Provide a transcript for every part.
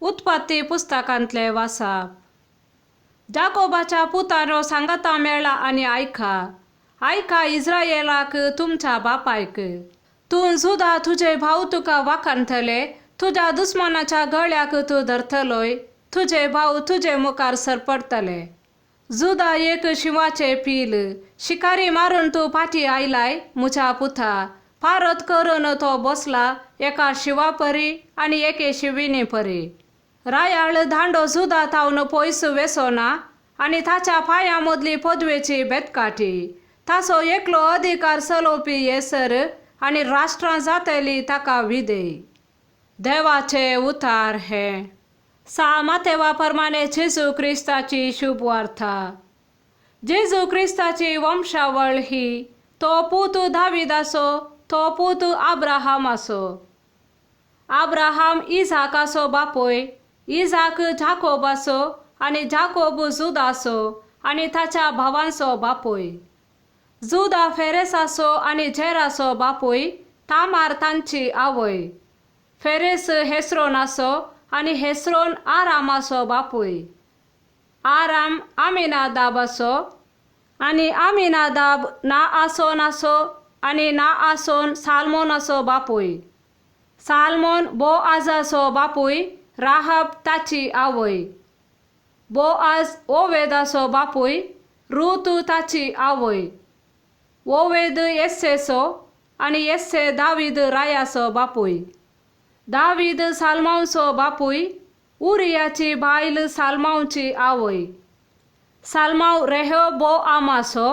उत्पत्ती पुस्तकांतलें वाचप. जाकोबाच्या पुतानो सांगाता मेळा आनी आयका. आयका इस्रायलाक तुमच्या बापायक. तूं जुदा तुजे भाव तुका वाखाणतले, तुज्या दुस्मानाच्या गळ्याक तूं धरतलोय, तुजे भाव तुजे मुखार सरपडटले. जुदा एक शिंवाचें पील, शिकारी मारून तूं फाटीं आयलाय म्हज्या पुता. पारत करून तो बसला एका शिंवा परी आनी एके शिविनी परी. रायाळ दांडो जुदा थावन पयस वेसोना आनी ताच्या पांयां मदली पदवेची बेतकाठी. ताचो एकलो अधिकार चलोवपी येसर आनी राष्ट्रां जातली ताका विधेय. देवाचे उतार हे. सा मातेवा प्रमाणे जेजू क्रिस्ताची शुभ वार्ता. जेजू क्रिस्ताची वंशावळ ही, तो पूत दाविदाचो, तो पूत आब्राहामाचो. आब्राहाम इजाकाचो बापूय, इजाक जाकोबाचो आनी जाकोब जुदाचो आनी ताच्या भावांचो बापूय. जुदा फेरेसाचो आनी जेराचो बापूय, तामार तांची आवय. फेरेस हेस्रोनाचो आनी हेस्रोन आरामाचो बापूय. आराम आमिनादाबाचो आनी आमिनादाब नाआसोनाचो आनी नाआसोन साल्मोनाचो बापूय. साल्मोन बोआजाचो बापूय, राहब ताची आवय. बोआज ओवेदाचो बापूय, रूत ताची आवय. ओवेद येस्सेचो आनी येस्से दावीद रायाचो बापूय. दावीद साल्मांवचो बापूय, उरियाची बायल साल्मांवची आवय. साल्मांव रेहोबोआमाचो,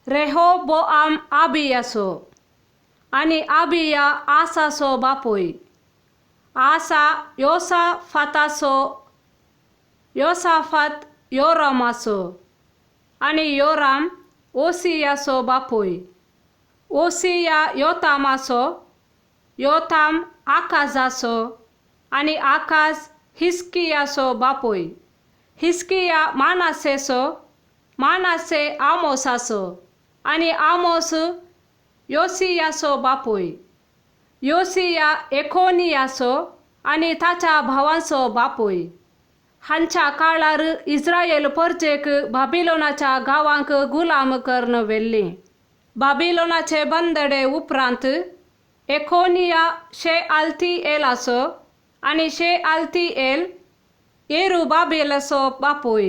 रेहोबोआम आबियाचो आनी आबिया आसाचो बापूय. आसा योसाफाताचो, योसाफात योरामाचो आनी योराम ओसियाचो बापूय. ओसिया योतामाचो, योताम आकाजाचो आनी आकाज हिस्कियाचो बापूय. हिस्किया मानासेचो, मानासे आमोसाचो आनी आमोस योसियाचो बापूय. योसिया एकोनियाचो आनी ताच्या भावांचो बापूय. हांच्या काळार इस्रायल परजेक बाबिलोनाच्या गांवांक गुलाम करून व्हेल्ली. बाबिलोनाचे बंदडे उपरांत एकोनिया शे आल्तीएलाचो आनी शे आल्तीएल येरुबाबेलाचो बापूय.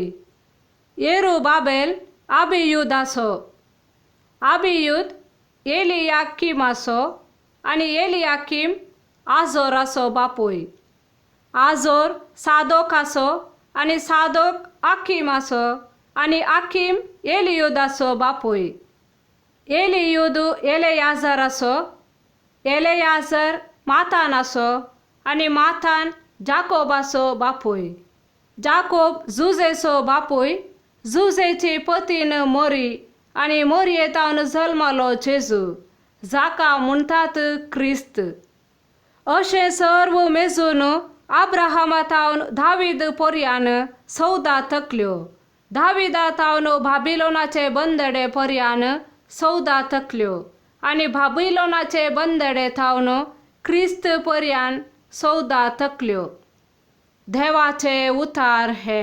येरुबाबेल आबियुदाचो, आबियुद एलियाकिमाचो आनी एलियाकीम आझोराचो बापूय. आझोर सादोकाचो आनी सादोक आकिमाचो आनी आकीम एलियुदाचो बापूय. एलियुद एलेयाजराचो, एलेयाजर मातानाचो आनी मातान जाकोबाचो बापूय. जाकोब जुजेचो बापूय, जुजेची पतीन मोरी आनी मोरयेतावन जल्मलो जेजू, जाका म्हणटात क्रिस्त. अशें सर्व मेजून आब्राहामा थावन दावीद पर्यान 14 तकल्यो, दाविदा थावन बाबिलोनाचे बंदडे पर्यान 14 तकल्यो आनी बाबिलोनाचे बंदडे थावन क्रिस्त पर्यान 14 तकल्यो. देवाचे उतार हे.